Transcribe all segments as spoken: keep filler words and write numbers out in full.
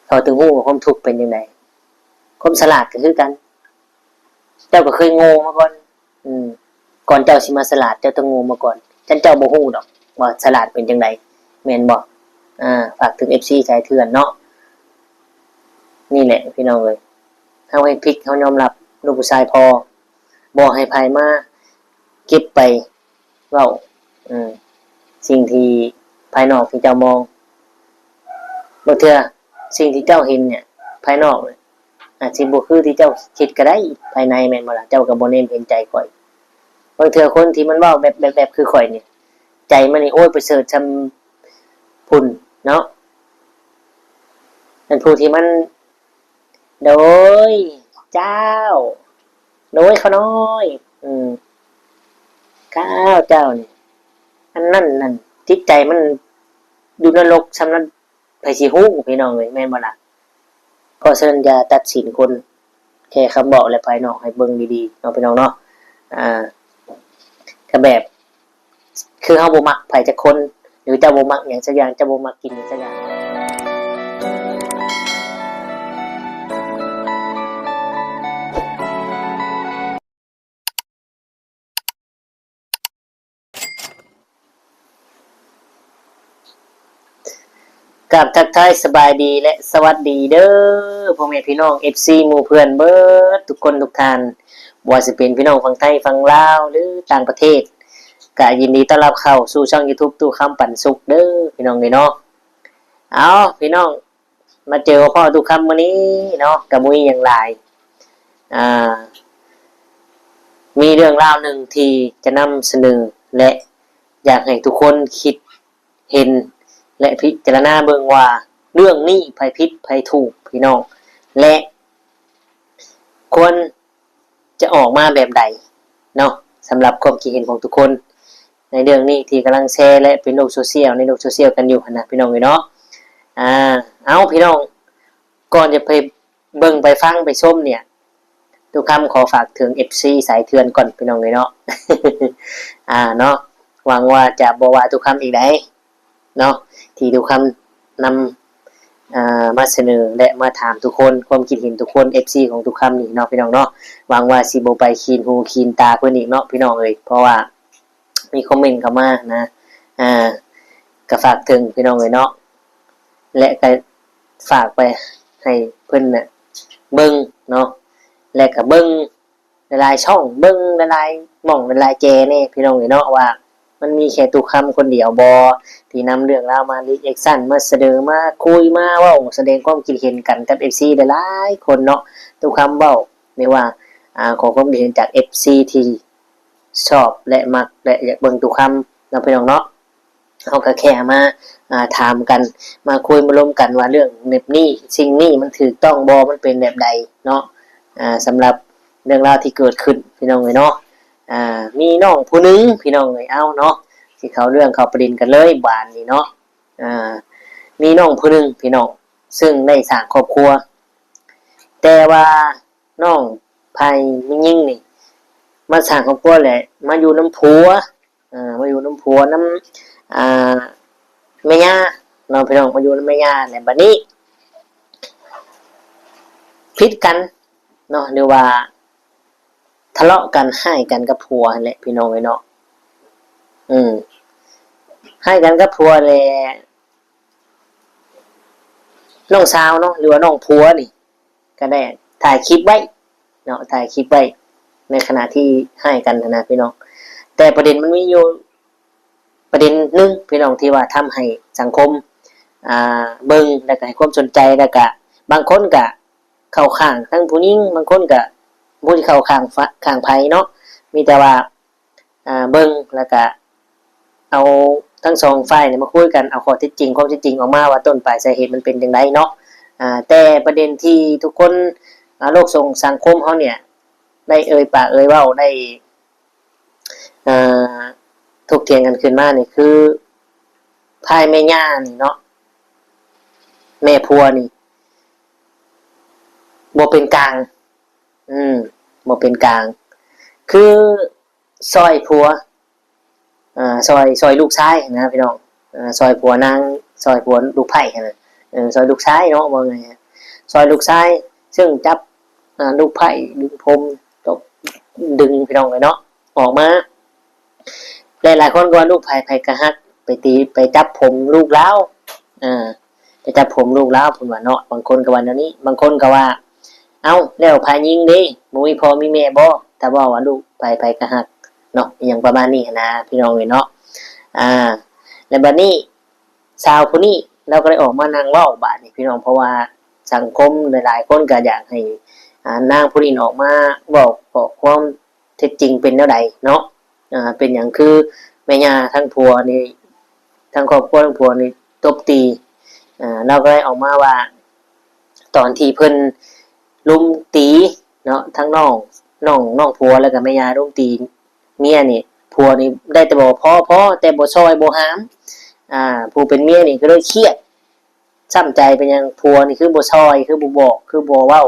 เขาถึงฮู้ว่าความทุกข์เป็นจั่งใด ความฉลาดก็คือกัน เจ้าก็เคยโง่มาก่อน อืม ก่อนเจ้าสิมาฉลาด เจ้าต้องโง่มาก่อน ฉะนั้นเจ้าบ่ฮู้ดอกว่าฉลาดเป็นจั่งใด แม่นบ่ อ่า ฝากถึง เอฟซี สายเถื่อนเนาะ นี่แหละพี่น้องเอ้ย เฮาเฮ็ดผิด เฮายอมรับ ลูกผู้ชายพ่อ บ่ให้ไผมาเก็บไปเว้า อืม สิ่งที่ภายนอกที่เจ้ามอง บางเทื่อสิ่งที่เจ้าเห็นเนี่ย ภายนอกเนี่ย อาจสิบ่คือที่เจ้าคิดก็ได้ ภายในแม่นบ่ล่ะ เจ้าก็บ่แนมเห็นใจข้อย บางเทื่อคนที่มันเว้าแบบ แบบ แบบคือข้อยนี่ ใจมันนี่ โอ้ย ประเสริฐส่ำพุ้นเนาะ อันผู้ที่มัน โดยเจ้า โดยข้าน้อย อืม ข้าเจ้านี่ อันนั้นนั่น จิตใจมันอยู่นรกส่ำนั้น ไผสิฮู้ พี่น้องเอ้ย แม่นบ่ล่ะ เพราะฉะนั้นอย่าตัดสินคน แค่คำเว้าและภายนอก ให้เบิ่งดีๆ เนาะพี่น้องเนาะ อ่า ก็แบบ คือเฮาบ่มักไผจักคน หรือเจ้าบ่มักหยังสักอย่าง เจ้าบ่มักกินหยังสักอย่าง กราบทักทายสบายดีและสวัสดีเด้อ พ่อแม่พี่น้อง เอฟซี หมู่เพื่อนเบิดทุกคนทุกท่าน บ่ว่าสิเป็นพี่น้องฝั่งไทย ฝั่งลาว หรือต่างประเทศ ก็ยินดีต้อนรับเข้าสู่ช่อง YouTube ตู้คำปันสุขเด้อ พี่น้องเอ้ยเนาะ เอา พี่น้อง มาเจอพ่อตู้คำมื้อนี้เนาะ ก็บ่มีหยังหลาย อ่า มีเรื่องราวหนึ่งที่จะนำเสนอ และอยากให้ทุกคนคิดเห็น และพิจารณาเบิ่งว่าเรื่องนี้ไผผิดไผถูกพี่น้อง และควรจะออกมาแบบใดเนาะ สำหรับความคิดเห็นของทุกคน ในเรื่องนี้ที่กำลังแชร์และเป็นโลกโซเชียล ในโลกโซเชียลกันอยู่หั้นนะพี่น้องเอ้ยเนาะ อ่า เอาพี่น้อง ก่อนจะไปเบิ่งไปฟังไปชมเนี่ย ตู้คำขอฝากถึง เอฟซี สายเถื่อนก่อนพี่น้องเอ้ยเนาะ อ่า เนาะ หวังว่าจะบ่ว่าตู้คำอีกได๋เนาะ ที่ตู้คำนำ อ่า มาเสนอและมาถามทุกคน ความคิดเห็นทุกคน เอฟซี ของตู้คำนี่เนาะพี่น้องเนาะ หวังว่าสิบ่ไปขีนหูขีนตาเพิ่นอีกเนาะพี่น้องเอ้ย เพราะว่ามีคอมเมนต์เข้ามานะ อ่า ก็ฝากถึงพี่น้องเอ้ยเนาะ และก็ฝากไปให้เพิ่นน่ะเบิ่งเนาะ และก็เบิ่งหลายๆช่อง เบิ่งหลายๆหม่องหลายๆแจแน่พี่น้องเอ้ยเนาะ ว่ามันมีแค่ตู้คำคนเดียวบ่ ที่นำเรื่องราวมารีแอกชัน มาเสนอ มาคุย มาเว้า แสดงความคิดเห็นกันกับ เอฟซี หลายๆคนเนาะ ตู้คำเว้า หรือว่า อ่า ขอความคิดเห็นจาก เอฟซี ที่ชอบและมักและอยากเบิ่งตู้คำเนาะพี่น้องเนาะ เฮาก็แค่มา อ่า ถามกัน มาคุยมาลมกันว่าเรื่องแบบนี้ สิ่งนี้มันถูกต้องบ่ มันเป็นแบบใดเนาะ อ่า สำหรับเรื่องราวที่เกิดขึ้นพี่น้องเอ้ยเนาะ อ่า มีน้องผู้หนึ่งพี่น้องเอ้ย เอาเนาะ สิเข้าเรื่องเข้าประเด็นกันเลยบาดนี้เนาะ อ่า มีน้องผู้หนึ่งพี่น้อง ซึ่งได้สร้างครอบครัว แต่ว่าน้องฝ่ายแม่หญิงนี่ มาสร้างครอบครัวแหละ มาอยู่นำผัว อ่า มาอยู่นำผัวนำ อ่า แม่ย่าเนาะพี่น้อง มาอยู่นำแม่ย่า และบัดนี้ ผิดกันเนาะ หรือว่าทะเลาะกัน ฮ้ายกันกับผัวหั้นแหละพี่น้องเอ้ยเนาะ อืม ฮ้ายกันกับผัวแหละ น้องสาวเนาะ หรือว่าน้องผัวนี่ ก็ได้ถ่ายคลิปไว้เนาะ ถ่ายคลิปไว้ในขณะที่ฮ้ายกันหั้นนะพี่น้อง แต่ประเด็นมันมีอยู่ประเด็นหนึ่งพี่น้อง ที่ว่าทำให้สังคม อ่า เบิ่ง แล้วก็ให้ความสนใจ แล้วก็บางคนก็เข้าข้างทั้งผู้หญิง บางคนก็บ่ได้เข้าข้างฝ- ข้างไผเนาะ มีแต่ว่า อ่า เบิ่ง แล้วก็เอาทั้งสองฝ่ายเนี่ยมาคุยกัน เอาข้อเท็จจริง ความเท็จจริงออกมาว่าต้นปลายสาเหตุมันเป็นจั่งใดเนาะ อ่า แต่ประเด็นที่ทุกคน อ่า โลกส่งสังคมเฮาเนี่ย ได้เอ่ยปากเอ่ยเว้า ได้ อ่า ถกเถียงกันขึ้นมานี่คือ ฝ่ายแม่ย่านี่เนาะ แม่ผัวนี่ บ่เป็นกลาง อืม บ่เป็นกลาง คือซ่อยผัว อ่า ซ่อย ซ่อยลูกชายนะพี่น้อง อ่า ซ่อยผัวนาง ซ่อยผัวลูกไผ่หั้นนะ ออ ซอยลูกชายเนาะ ว่าไงอะ ซอยลูกชาย ซึ่งจับ อ่า ลูกไผ่ ดึงผม ตบ ดึง พี่น้องเอ้ยเนาะ ออกมา หลายๆคนก็ว่าลูกไผ่ ไผ่กะฮัก ไปตี ไปจับผมลูกลาว อ่า ไปจับผมลูกลาว เพิ่นว่าเนาะ บางคนก็ว่าแนวนี้ บางคนก็ว่า เอ้า แล้วไผ่ยิงเด้ บ่มีพ่อมีแม่บ่ ถ้าเว้าว่าลูกไผ่ ไผ่กะฮัก เนาะ อหยังประมาณนี้หั้นนะ พี่น้องเอ้ยเนาะ อ่า และบัดนี้ สาวผู้นี้ ลาวก็ได้ออกมานั่งเว้าบาดนี้พี่น้อง เพราะว่าสังคมหลายๆคนก็อยากให้ อ่า นางผู้นี้ออกมาเว้า บอกความเท็จจริงเป็นแนวใดเนาะ อ่า เป็นหยังคือแม่ย่าทั้งผัวนี่ ทั้งครอบครัวทั้งผัวนี่ตบตี อ่า ลาวก็ได้ออกมาว่า ตอนที่เพิ่นรุมตีเนาะ ทั้งน้อง น้อง น้องผัวแล้วก็แม่ย่ารุมตีเมียนี่ ผัวนี่ได้แต่บอก "พอ พอ" แต่บ่ซอยบ่หาม อ่า ผู้เป็นเมียนี่ก็เลยเครียด ช้ำใจเป็นหยัง ผัวนี่คือบ่ซอย คือบ่บอก คือบ่เว้า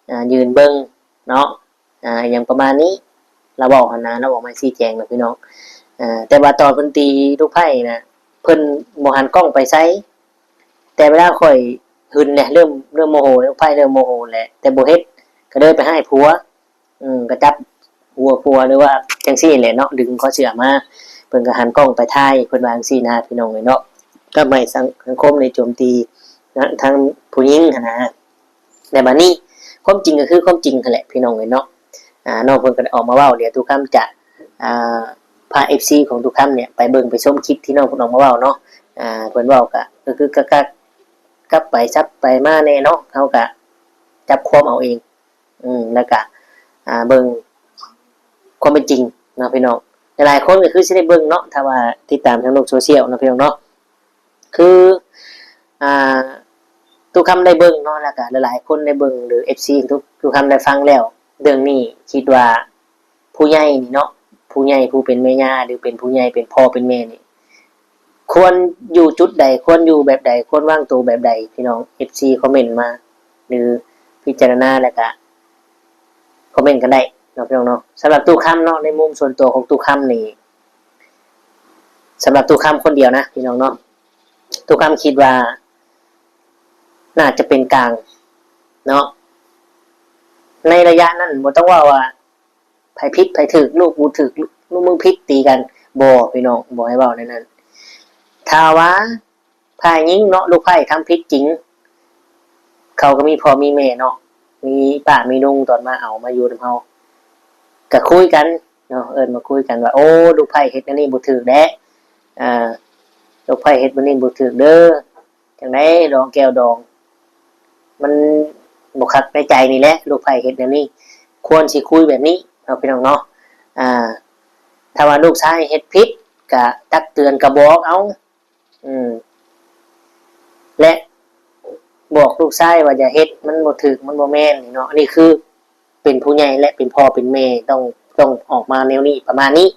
อ่า ยืนเบิ่งเนาะ อ่า อย่างประมาณนี้ ลาวเว้าหั้นนะ ลาวออกมาชี้แจงนะพี่น้อง อ่า แต่ว่าตอนเพิ่นตีลูกไผ่นะ เพิ่นบ่หันกล้องไปไส แต่เวลาข้อยหึงแหละ เริ่ม เริ่มโมโห ลูกไผ่เริ่มโมโหแหละ แต่บ่เฮ็ด ก็เลยไปฮ้ายผัว อืม ก็จับหัวผัว หรือว่าจั่งซี้แหละเนาะ ดึงคอเสื้อมา เพิ่นก็หันกล้องไปถ่าย เพิ่นว่าจั่งซี้นะพี่น้องเอ้ยเนาะ ทำให้สัง สังคมนี่โจมตีนะ ทั้งผู้หญิงหั้นนะ แต่บัดนี้ ความจริงก็คือความจริงหั้นแหละพี่น้องเอ้ยเนาะ อ่า น้องเพิ่นก็ได้ออกมาเว้า เดี๋ยวตุกคำจะ อ่า พา เอฟซี ของตุกคำเนี่ย ไปเบิ่งไปชมคลิปที่น้องเพิ่นออกมาเว้าเนาะ อ่า เพิ่นเว้าก็ ก็คือกักๆ กลับไปซับไปมาแน่เนาะ เฮาก็จับความเอาเอง อืม แล้วก็ อ่า เบิ่งความเป็นจริงเนาะพี่น้อง หลายๆคนก็คือสิได้เบิ่งเนาะ ถ้าว่าติดตามทางโลกโซเชียลเนาะพี่น้องเนาะ คือ อ่า ตุกคำได้เบิ่งเนาะ แล้วก็หลายๆคนได้เบิ่ง หรือ เอฟซี ตุก ตุกคำได้ฟังแล้ว เรื่องนี้คิดว่าผู้ใหญ่นี่เนาะ ผู้ใหญ่ผู้เป็นแม่ย่า หรือเป็นผู้ใหญ่เป็นพ่อเป็นแม่นี่ ควรอยู่จุดใด ควรอยู่แบบใด ควรวางตัวแบบใด พี่น้อง เอฟซี คอมเมนต์มา หรือพิจารณาแล้วก็คอมเมนต์กันได้เนาะพี่น้องเนาะ สำหรับตุกคำเนาะ ในมุมส่วนตัวของตุกคำนี่ สำหรับตุกคำคนเดียวนะพี่น้องเนาะ ตุกคำคิดว่า น่าจะเป็นกลางเนาะ ในระยะนั้นบ่ต้องว่าว่า ไผผิดไผถูก ลูกกูถูก ลูกมึงผิด ตีกัน บ่พี่น้อง บ่ให้เว้าในนั้น ถ้าว่าฝ่ายหญิงเนาะ ลูกไผ่ทำผิดจริง เขาก็มีพ่อมีแม่เนาะ มีป้ามีลุง ตอนมาเอามาอยู่นำเฮา ก็คุยกันเนาะ เอิ้นมาคุยกันว่า โอ้ ลูกไผ่เฮ็ดแนวนี้บ่ถูกแหละ อ่า ลูกไผ่เฮ็ดแบบนี้บ่ถูกเด้อ จั่งใด๋ดองแก้วดอง มันบ่คักในใจนี่แหละ ลูกไผ่เฮ็ดแนวนี้ ควรสิคุยแบบนี้เนาะพี่น้องเนาะ อ่า ถ้าว่าลูกชายเฮ็ดผิด ก็ตักเตือนก็บอกเอา อืม และบอกลูกชายว่าอย่าเฮ็ด มันบ่ถูก มันบ่แม่นนี่เนาะ อันนี้คือ เป็นผู้ใหญ่และเป็นพ่อเป็นแม่ต้อง ต้องออกมาแนวนี้ ประมาณนี้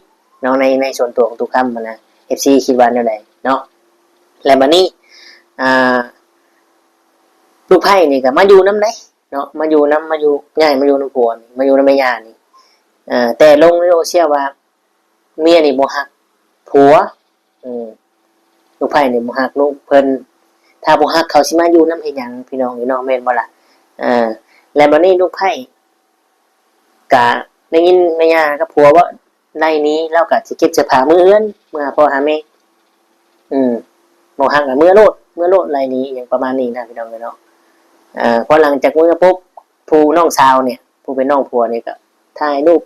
เนาะ ใน ในส่วนตัวของตุกคำหั้นนะ เอฟซี คิดว่าแนวใดเนาะ และบัดนี้ อ่า ลูกไผ่นี่ก็มาอยู่นำได๋เนาะ มาอยู่นำ มาอยู่ ย้ายมาอยู่นำผัวนี่ มาอยู่นำแม่ย่านี่ อ่า แต่ลงในโซเชียลว่า เมียนี่บ่ฮักผัว อืม ลูกไผ่นี่บ่ฮักลูกเพิ่น ถ้าบ่ฮักเขาสิมาอยู่นำเฮ็ดหยัง พี่น้องเอ้ยเนาะ แม่นบ่ล่ะ อ่า และบัดนี้ลูกไผ่ก็ได้ยินแม่ย่ากับผัวเว้าไล่หนี ลาวก็สิเก็บเสื้อผ้าเมือเฮือน เมือหาพ่อหาแม่ อืม บ่ฮักก็เมือโลด เมือโลด ไล่หนีอหยังประมาณนี้นะพี่น้องเอ้ยเนาะ อ่า พอหลังจากเมือปุ๊บ ผู้น้องสาวเนี่ย ผู้เป็นน้องผัวนี่ก็ถ่ายรูป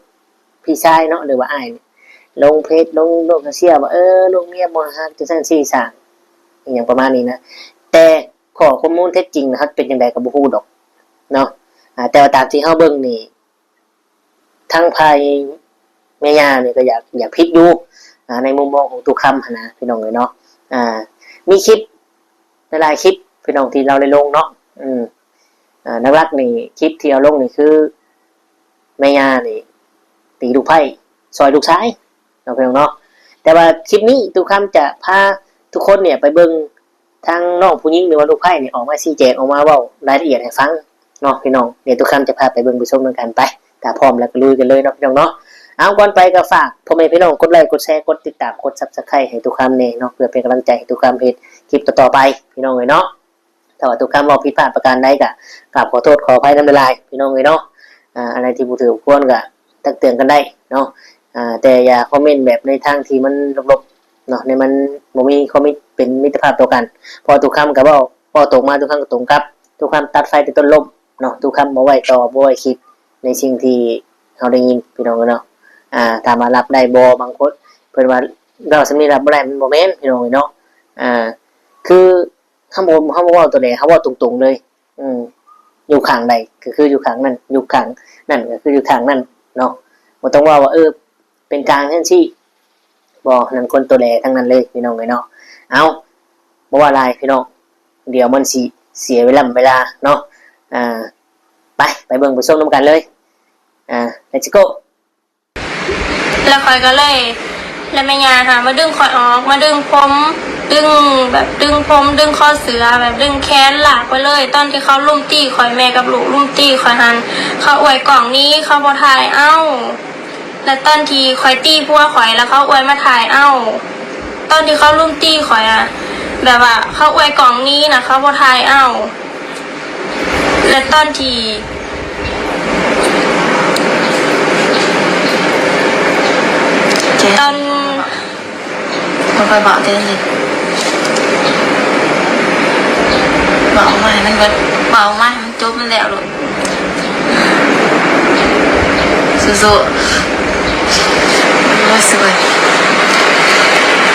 พี่ชายเนาะ หรือว่าอ้ายนี่ ลงเฟซ ลงโลกโซเชียลว่า เออ ลูกเมียบ่ฮัก จั่งซั้นซี้ซ่า อหยังประมาณนี้นะ แต่ข้อข้อมูลเท็จจริงนะครับ เป็นจั่งใดก็บ่ฮู้ดอกเนาะ อ่า แต่ว่าตามที่เฮาเบิ่งนี่ ทางฝ่ายแม่ย่านี่ก็อยาก อยากผิดอยู่ อ่า ในมุมมองของตุกคำหั้นนะพี่น้องเอ้ยเนาะ อ่า มีคลิป หลายๆคลิปพี่น้องที่ลาวได้ลงเนาะ อืม อ่า หลักๆนี่คลิปที่เอาลงนี่คือ แม่ย่านี่ ตีลูกไผ่ ซอยลูกชายเนาะพี่น้องเนาะ แต่ว่าคลิปนี้ตุกคำจะพาทุกคนเนี่ยไปเบิ่งทางน้องผู้หญิงหรือว่าลูกไผ่นี่ออกมาชี้แจง ออกมาเว้ารายละเอียดให้ฟังเนาะพี่น้อง เดี๋ยวตุกคำจะพาไปเบิ่งไปชมนำกัน ไป ถ้าพร้อมแล้วก็ลุยกันเลยเนาะพี่น้องเนาะ เอา ก่อนไปก็ฝากพ่อแม่พี่น้องกดไลค์ กดแชร์ กดติดตาม กด Subscribe ให้ตุกคำแน่เนาะ เพื่อเป็นกำลังใจให้ตุกคำเฮ็ดคลิปต่อๆไป พี่น้องเอ้ยเนาะ ถ้าว่าตุกคำเว้าผิดพลาดประการใดก็กราบขอโทษขออภัยนำหลายๆ พี่น้องเอ้ยเนาะ อ่า อันใดที่บ่ถืกบ่ควรก็ตักเตือนกันได้เนาะ อ่า แต่อย่าคอมเมนต์แบบในทางที่มันลบๆ เนาะ ในมันบ่มีความมิตร เป็นมิตรภาพต่อกัน เพราะตุกคำก็เว้า เว้าตรงมา ตุกคำก็ตรงกลับ ตุกคำตัดไฟแต่ต้นลมเนาะ ตุกคำบ่ไว้ต่อ บ่ไว้คิดในสิ่งที่เฮาได้ยิน พี่น้องเอ้ยเนาะ อ่า ถามว่ารับได้บ่ บางคนเพิ่นว่าเว้าส่ำนี้รับบ่ได้ มันบ่แม่น พี่น้องเอ้ยเนาะ อ่า คือ เฮาบ่ เฮาบ่เว้าตัวใด เฮาเว้าตรงๆ เลย อืม อยู่ข้างใดก็คืออยู่ข้างนั้น อยู่ข้างนั้นก็คืออยู่ข้างนั้นเนาะ บ่ต้องเว้าว่า เออ เป็นกลางจั่งซี้ บ่ นั่นคนตอแหลทั้งนั้นเลย พี่น้องเอ้ยเนาะ เอ้า บ่ว่าหลายพี่น้อง เดี๋ยวมันสิเสียเวลา เวลาเนาะ อ่า ไป ไปเบิ่งไปชมนำกันเลย อ่า let's go แล้วข้อยก็เลย แล้วแม่ย่าหามาดึงข้อยออก มาดึงผม ดึงแบบดึงผม ดึงคอเสื้อ แบบดึงแขนลากไปเลย ตอนที่เขารุมตีข้อย แม่กับลูกรุมตีข้อยหั้น เขาอวยกล้องหนี เขาบ่ถ่ายเอา และตอนที่ข้อยตีผัวข้อย แล้วเขาอวยมาถ่ายเอา ตอนที่เขารุมตีข้อยอะ แบบว่าเขาอวยกล้องหนีนะ เขาบ่ถ่ายเอา และตอนที่ เจ๊ ตอน บ่ค่อยบอกเจ๊สิ บอกออกมาให้มันเบิด บอกออกมาให้มันจบมันแล้วโลด สู้ๆ โอ้ย สวย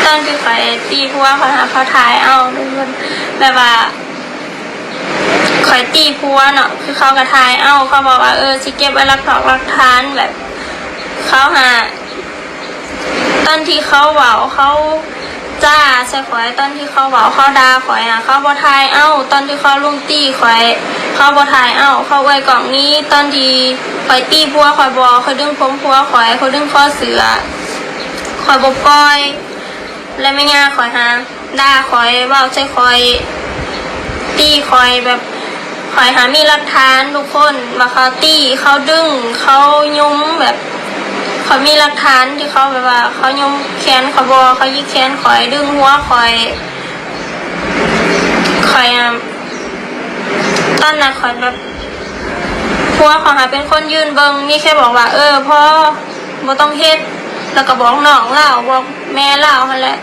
ตอนที่ข้อยตีผัวข้อยหาเขาถ่ายเอาทุกคน แบบว่า ข้อยตีผัวเนาะ คือเขาก็ถ่ายเอา เขาบอกว่า เออ สิเก็บไว้หลักฐาน หลักฐาน แบบ เขาหา ตอนที่เขาเว้า เขาจ้าใส่ข้อย ตอนที่เขาเว้า เขาด่าข้อยอะ เขาบ่ถ่ายเอา ตอนที่เขารุมตีข้อย เขาบ่ถ่ายเอา เขาอวยกล้องหนี ตอนที่ข้อยตีผัวข้อยบ่ ข้อยดึงผมผัวข้อย ข้อยดึงคอเสื้อ ข้อยบ่ปล่อย และแม่ย่าข้อยหาด่าข้อย เว้าใส่ข้อย ตีข้อย แบบ ข้อยหามีหลักฐานทุกคน ว่าเขาตี เขาดึง เขายุม แบบ ข้อยมีหลักฐานที่เขาแบบว่า เขายุมแขนข้อยบ่ เขาหยิกแขนข้อย ดึงหัวข้อย ข้อยอะ ตอนนั้นข้อยแบบ ผัวข้อยหาเป็นคนยืนเบิ่ง มีแค่บอกว่า เออ พอ บ่ต้องเฮ็ด แล้วก็บอกน้องลาว บอกแม่ลาวหั้นแหละ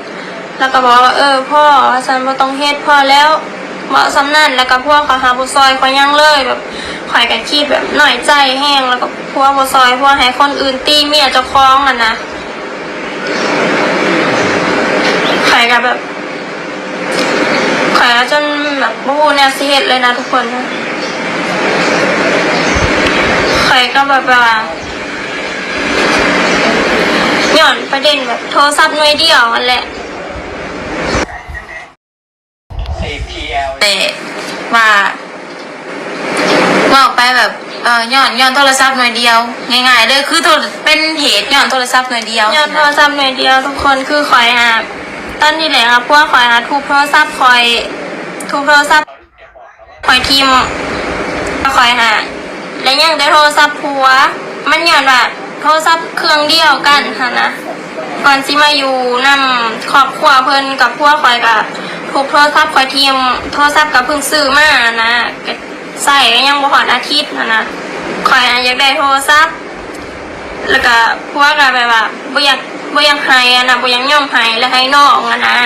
แล้วก็บอกว่า เออ พอ ว่าซั่น บ่ต้องเฮ็ด พอแล้ว เว้าส่ำนั้น แล้วก็ผัวข้อยหาบ่ซ่อยข้อยหยังเลย แบบ ข้อยก็คิดแบบน้อยใจแฮง แล้วก็ผัวบ่ซ่อย ผัวให้คนอื่นตีเมียเจ้าของนั่นนะ ข้อยก็แบบ ข้อยก็จนแบบบ่ฮู้แนวสิเฮ็ดเลยนะทุกคน ข้อยก็แบบว่า ย้อนประเด็นแบบโทรศัพท์หน่วยเดียวนั่นแหละ แต่ว่า เว้าไปแบบ เออ ย้อน ย้อนโทรศัพท์หน่วยเดียว ง่ายๆเลย คือโทร เป็นเหตุย้อนโทรศัพท์หน่วยเดียว ย้อนโทรศัพท์หน่วยเดียวทุกคน คือข้อยอะ ตอนที่แรกอะ ผัวข้อยอะ ทุบโทรศัพท์ข้อย ทุบโทรศัพท์ข้อยทิ่ม ข้อยหา และยังได้โทรศัพท์ผัว มันย้อนว่าโทรศัพท์เครื่องเดียวกันหั้นนะ ก่อนสิมาอยู่นำครอบครัวเพิ่นกับผัวข้อยก็ทุบโทรศัพท์ข้อยทิ่ม โทรศัพท์ก็เพิ่งซื้อมานะ ก็ใช้ก็ยังบ่ฮอดอาทิตย์หั้นนะ ข้อยอะอยากได้โทรศัพท์ แล้วก็ผัวก็แบบว่าบ่อยาก บ่อยากให้อะนะ บ่อยากยอมให้ แล้วให้น้องอะนะ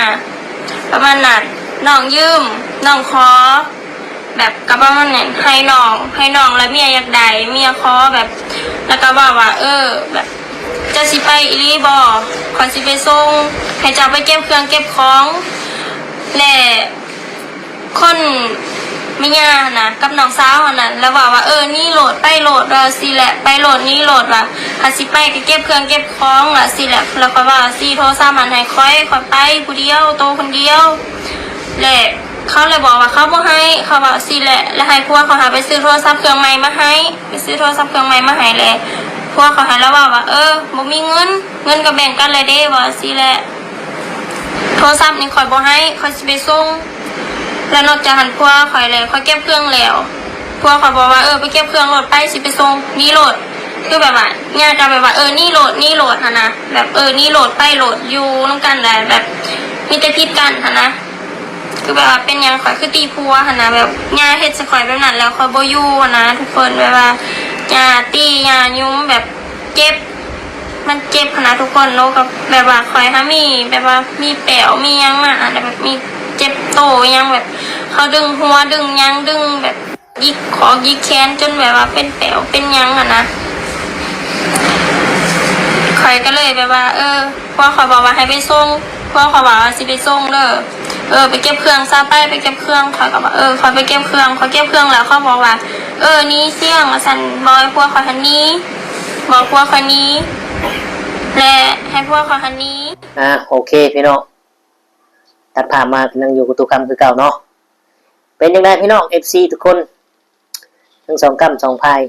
ประมาณนั้น น้องยืม น้องขอ แบบก็ประมาณนั้น ให้น้อง ให้น้อง แล้วเมียอยากได้ เมียขอแบบ แล้วก็เว้าว่า เออ แบบ เจ้าสิไปอีหลีบ่ ข้อยสิไปส่ง ให้เจ้าไปเก็บเครื่องเก็บของ และ คนแม่ย่าหั้นนะ กับน้องสาวหั้นนะ แล้วเว้าว่า เออ หนีโลด ไปโลด ว่าซี้แหละ ไปโลด หนีโลด ว่า คันสิไปก็เก็บเครื่องเก็บของ ว่าซี้แหละ แล้วข้อยว่า สิโทรศัพท์หั้นให้ข้อย ข้อยไปผู้เดียว โตคนเดียว และเขาเลยบอกว่าเขาบ่ให้ เขาว่าซี้แหละ แล้วให้ผัวเขาหาไปซื้อโทรศัพท์เครื่องใหม่มาให้ ไปซื้อโทรศัพท์เครื่องใหม่มาให้ และผัวเขาหั้นแล้วเว้าว่า เออ บ่มีเงิน เงินก็แบ่งกันแล้วเด้ ว่าซี้แหละ โทรศัพท์นี่ข้อยบ่ให้ ข้อยสิไปส่ง แล้วนอกจากหั้นผัวข้อยแล้ว ข้อยเก็บเครื่องแล้ว ผัวข้อยบอกว่า เออ ไปเก็บเครื่องโลด ไป สิไปส่ง หนีโลด คือแบบว่า ย่าก็แบบว่า เออ หนีโลด หนีโลดหั้นนะ แบบ เออ หนีโลด ไปโลด อยู่นำกันแหละ แบบ มีแต่ผิดกันหั้นนะ คือแบบว่าเป็นหยังข่อยคือตีผัวหั่นนะ แบบย่าเฮ็ดใส่ข่อยแบบนั้นแล้วข่อยบ่อยู่หั่นนะทุกคน แบบว่าย่าตีย่ายุมแบบเจ็บ มันเจ็บหั่นนะทุกคนเนาะ กับแบบว่าข่อยหามีแบบว่ามีแป๋วมีหยังมาแล้วแบบมีเจ็บโตหยังแบบ เขาดึงหัวดึงหยังดึงแบบหยิกคอหยิกแขนจนแบบว่าเป็นแป๋วเป็นหยังหั่นนะ ข่อยก็เลยแบบว่า เออ ผัวข่อยบอกว่าให้ไปส่ง ผัวข่อยบอกว่าสิไปส่งเด้อ เออ ไปเก็บเครื่องซะ ไป ไปเก็บเครื่อง ข่อยก็บอก เออ ข่อยไปเก็บเครื่อง ข่อยเก็บเครื่องแล้วเขาบอกว่า เออ หนีเสียง ว่าซั่น บอกให้ผัวข่อยหั้นหนี บอกผัวข่อยหนี และให้ผัวข่อยหั้นหนี อ่า โอเคพี่น้อง ตัดภาพมานั่งอยู่กับตู้คำคือเก่าเนาะ เป็นจั่งใดพี่น้อง เอฟซี ทุกคน ทั้งสองก้ำสองฝ่าย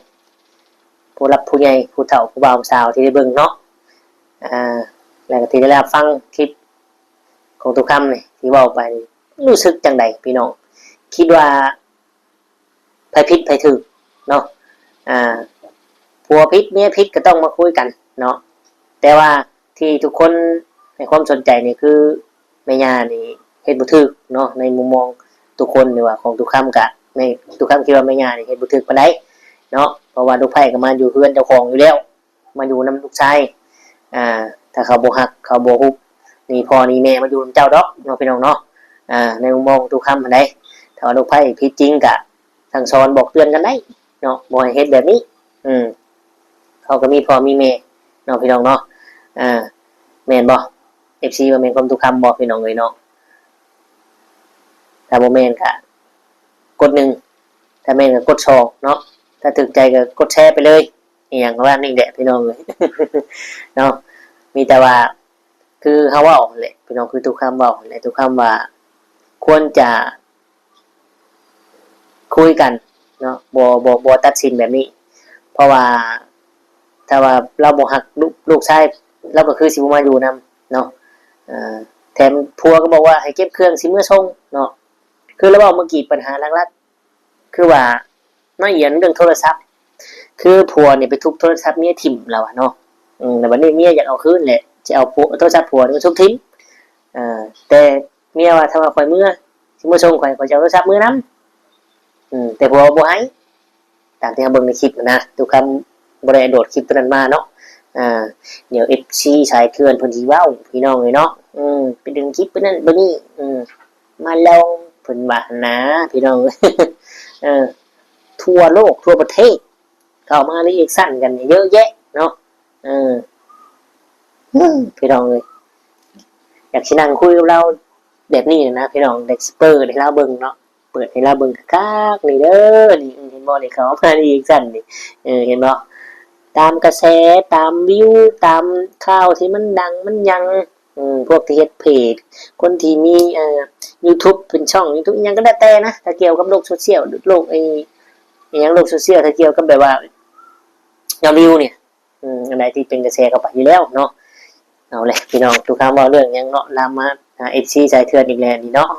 ผู้หลักผู้ใหญ่ ผู้เฒ่า ผู้บ่าวผู้สาวที่ได้เบิ่งเนาะ อ่า แล้วก็ที่ได้รับฟังคลิปของตู้คำนี่ที่เว้าไปนี่ รู้สึกจั่งใดพี่น้อง คิดว่าไผผิดไผถูกเนาะ อ่า ผัวผิดเมียผิดก็ต้องมาคุยกันเนาะ แต่ว่าที่ทุกคนให้ความสนใจนี่คือแม่ย่านี่เฮ็ดบ่ถูกเนาะ ในมุมมองทุกคน หรือว่าของตู้คำกะ ในตู้คำคิดว่าแม่ย่านี่เฮ็ดบ่ถูกปานใดเนาะ เพราะว่าลูกไผ่ก็มาอยู่เฮือนเจ้าของอยู่แล้ว มาอยู่นำลูกชาย อ่า ถ้าเขาบ่ฮัก เขาบ่ฮุบหนีพ่อหนีแม่มาอยู่นำเจ้าดอกเนาะพี่น้องเนาะ อ่า ในมุมมองของตู้คำหั้นใด ถ้าว่าลูกไผ่ผิดจริงกะสั่งสอนบอกเตือนกันได้เนาะ บ่ให้เฮ็ดแบบนี้ อืม เขาก็มีพ่อมีแม่เนาะพี่น้องเนาะ อ่า แม่นบ่ เอฟซี ว่าแม่นความตู้คำบ่พี่น้องเอ้ยเนาะ ถ้าบ่แม่นกะกดหนึ่ง ถ้าแม่นกะกดสองเนาะ ถ้าถูกใจกะกดแชร์ไปเลย อีหยังประมาณนี้แหละพี่น้องเอ้ย เนาะ มีแต่ว่า คือเฮาเว้าหั่นแหละพี่น้อง คือตู้คำเว้าหั่นแหละ ตู้คำว่า ควรจะคุยกันเนาะ บ่ บ่ บ่ตัดสินแบบนี้ เพราะว่าถ้าว่าลาวบ่ฮักลูก ลูกชาย ลาวก็คือสิบ่มาอยู่นำเนาะ เอ่อ แถมผัวก็บอกว่าให้เก็บเครื่องสิเมือส่งเนาะ คือลาวเว้าเมื่อกี้ปัญหาหลักๆ คือว่าน้อยเอียนเรื่องโทรศัพท์ คือผัวนี่ไปทุบโทรศัพท์เมียถิ่มลาวอะเนาะ อืม แล้วบัดนี้เมียอยากเอาคืนแหละ สิเอาผัว โทรศัพท์ผัวนี่มาทุบถิ่ม เอ่อ แต่เมียว่าถ้าว่าข่อยเมือ สิมาส่งข่อย ข่อยจะเอาโทรศัพท์เมือนำ อืม แต่ผัวบ่ให้ ตามที่เฮาเบิ่งในคลิปหั้นนะ ตู้คำบ่ได้โหลดคลิปตัวนั้นมาเนาะ อ่า เดี๋ยว เอฟซี สายเถื่อนเพิ่นสิเว้า พี่น้องเอ้ยเนาะ อืม ไปดึงคลิปไปนั่นไปนี่ อืม มาลองเพิ่นว่าหั้นนะ พี่น้อง เออ ทั่วโลกทั่วประเทศ เข้ามา reaction กันเยอะแยะเนาะ เออ อืม พี่น้องเอ้ย อยากสินั่งคุยกับลาวแบบนี้นะพี่น้อง อยากสิเปิดให้ลาวเบิ่งเนาะ เปิดให้ลาวเบิ่งคักๆ นี่เด้อ นี่ เห็นบ่ นี่เขามา reaction นี่ เออ เห็นบ่ ตามกระแส ตามวิว ตามข่าวที่มันดังมันหยัง อืม พวกที่เฮ็ดเพจ คนที่มี เอ่อ YouTube เป็นช่อง YouTube อิหยังก็แล้วแต่นะ ถ้าเกี่ยวกับโลกโซเชียล โลกไอ้ อิหยังโลกโซเชียล ถ้าเกี่ยวกับแบบว่ายอดวิวเนี่ย อืม อันใดที่เป็นกระแสเข้าไปอยู่แล้วเนาะ เอาแหละพี่น้อง ตู้คำเว้าเรื่องหยังเนาะ ลามมาหา เอฟซี สายเถื่อนอีกแล้วนี่เนาะ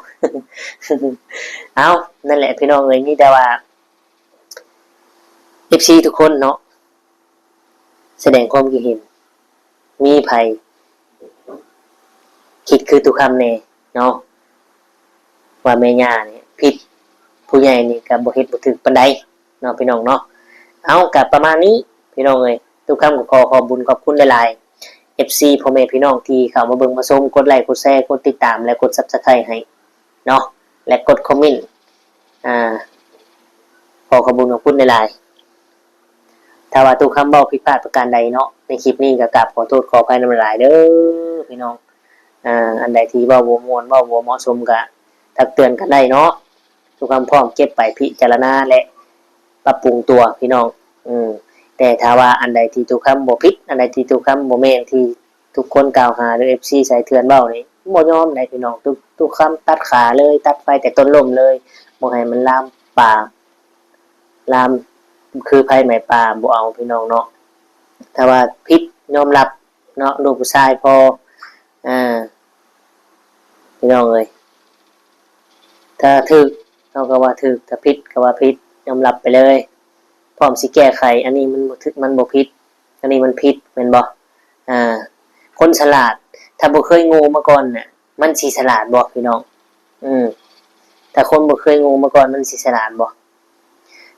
เอา นั่นแหละพี่น้องเอ้ย มีแต่ว่า เอฟซี ทุกคนเนาะ แสดงความคิดเห็น มีไผคิดคือตู้คำแน่เนาะ ว่าแม่ย่านี่ผิด ผู้ใหญ่นี่ก็บ่เฮ็ดบ่ถูกปานใดเนาะพี่น้องเนาะ เอา ก็ประมาณนี้พี่น้องเอ้ย ตู้คำก็ขอขอบบุญขอบคุณหลายๆ เอฟซี พ่อแม่พี่น้องที่เข้ามาเบิ่งมาชม กดไลค์กดแชร์ กดติดตาม และกด Subscribe ให้เนาะ และกดคอมเมนต์ อ่า ขอขอบบุญขอบคุณหลายๆ ถ้าว่าตู้คำเว้าผิดพลาดประการใดเนาะ ในคลิปนี้ก็กราบขอโทษขออภัยนำหลายๆ เด้อพี่น้อง อ่า อันใดที่เว้าบ่ม่วน เว้าบ่เหมาะสมก็ตักเตือนกันได้เนาะ ตู้คำพร้อมเก็บไปพิจารณาและปรับปรุงตัวพี่น้อง อืม แต่ถ้าว่าอันใดที่ตู้คำบ่ผิด อันใดที่ตู้คำบ่แม่นที่ทุกคนกล่าวหา หรือ เอฟซี สายเถื่อนเว้านี่ บ่ยอมได้พี่น้อง ตู้ ตู้คำตัดขาเลย ตัดไฟแต่ต้นลมเลย บ่ให้มันลามป่า ลามคือไฟไหม้ป่า บ่เอาพี่น้องเนาะ ถ้าว่าผิดยอมรับเนาะ ลูกผู้ชายพอ อ่า พี่น้องเอ้ย ถ้าถูกเฮาก็ว่าถูก ถ้าผิดก็ว่าผิด ยอมรับไปเลย พร้อมสิแก้ไข อันนี้มันบ่ถูก มันบ่ผิด อันนี้มันผิด แม่นบ่ อ่า คนฉลาด ถ้าบ่เคยโง่มาก่อนน่ะ มันสิฉลาดบ่พี่น้อง อืม ถ้าคนบ่เคยโง่มาก่อนมันสิฉลาดบ่?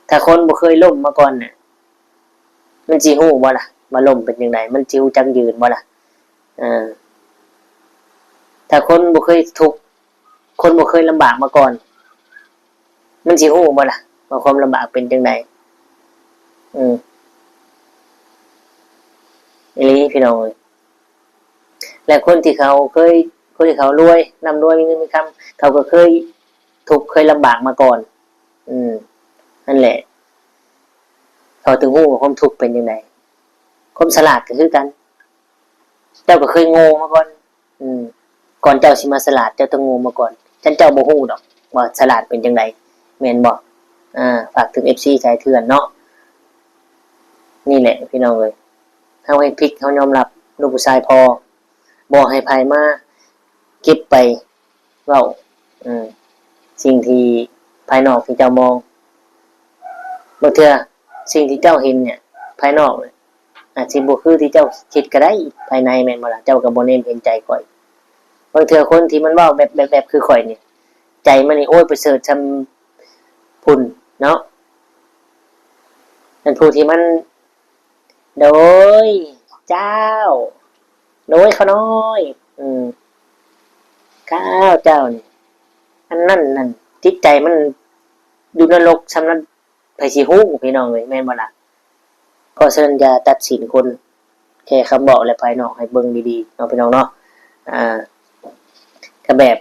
ถ้าคนบ่เคยล้มมาก่อนเนี่ย มันสิฮู้บ่ล่ะว่าล้มเป็นจั่งใด? มันสิฮู้จักยืนบ่ล่ะ? เออ ถ้าคนบ่เคยทุกข์ คนบ่เคยลำบากมาก่อน มันสิฮู้บ่ล่ะว่าความลำบากเป็นจั่งใด? อืม อีหลีพี่น้องเอ้ย และคนที่เขาเคย คนที่เขารวย ร่ำรวย มีเงินมีคำ เขาก็เคยทุกข์เคยลำบากมาก่อน อืม นั่นแหละ เขาถึงฮู้ว่าความทุกข์เป็นจั่งใด ความฉลาดก็คือกัน เจ้าก็เคยโง่มาก่อน อืม ก่อนเจ้าสิมาฉลาด เจ้าต้องโง่มาก่อน ฉะนั้นเจ้าบ่ฮู้ดอกว่าฉลาดเป็นจั่งใด แม่นบ่? อ่า ฝากถึง เอฟซี สายเถื่อนเนาะ นี่แหละพี่น้องเอ้ย เฮาให้พลิก เฮายอมรับ ลูกผู้ชายพอ บ่ให้ไผมาเก็บไปเว้า อืม สิ่งที่ภายนอกที่เจ้ามอง บางเทื่อสิ่งที่เจ้าเห็นเนี่ย ภายนอกเนี่ย อาจสิบ่คือที่เจ้าคิดก็ได้ ภายในแม่นบ่ล่ะ? เจ้าก็บ่แนมเห็นใจข้อย บางเทื่อคนที่มันเว้าแบบ แบบ แบบคือข้อยนี่ ใจมันนี่ โอ้ย ประเสริฐส่ำพุ้นเนาะ อันผู้ที่มัน โดย เจ้า โดยข้าน้อย อืม ข้าเจ้านี่ อันนั้นนั่น จิตใจมันอยู่นรกส่ำนั้น ไผสิฮู้พี่น้องเอ้ย แม่นบ่ล่ะ? เพราะฉะนั้นอย่าตัดสินคนแค่คำเว้าและภายนอก ให้เบิ่งดีๆ เนาะพี่น้องเนาะ อ่า ก็แบบ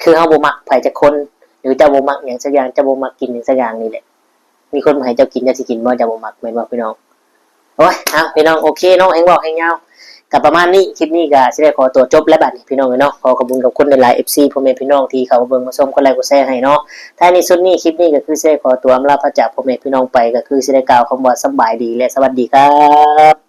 คือเฮาบ่มักไผจักคน หรือเจ้าบ่มักหยังสักอย่าง เจ้าบ่มักกินหยังสักอย่างนี่แหละ มีคนมาให้เจ้ากิน เจ้าสิกินบ่? เจ้าบ่มัก แม่นบ่พี่น้อง? โอ้ย เอาพี่น้อง โอเคเนาะ แฮงเว้าแฮงยาว ก็ประมาณนี้ คลิปนี้ก็สิได้ขอตัวจบแล้วบัดนี้พี่น้องเอ้ยเนาะ ขอขอบคุณขอบคุณหลายๆ เอฟซี พ่อแม่พี่น้องที่เข้ามาเบิ่งมาชม กดไลค์กดแชร์ให้เนาะ ท้ายนี้สุดนี้ คลิปนี้ก็คือสิได้ขอตัวอำลาพระจากพ่อแม่พี่น้องไป ก็คือสิได้กล่าวคำว่าสำบายดีและสวัสดีครับ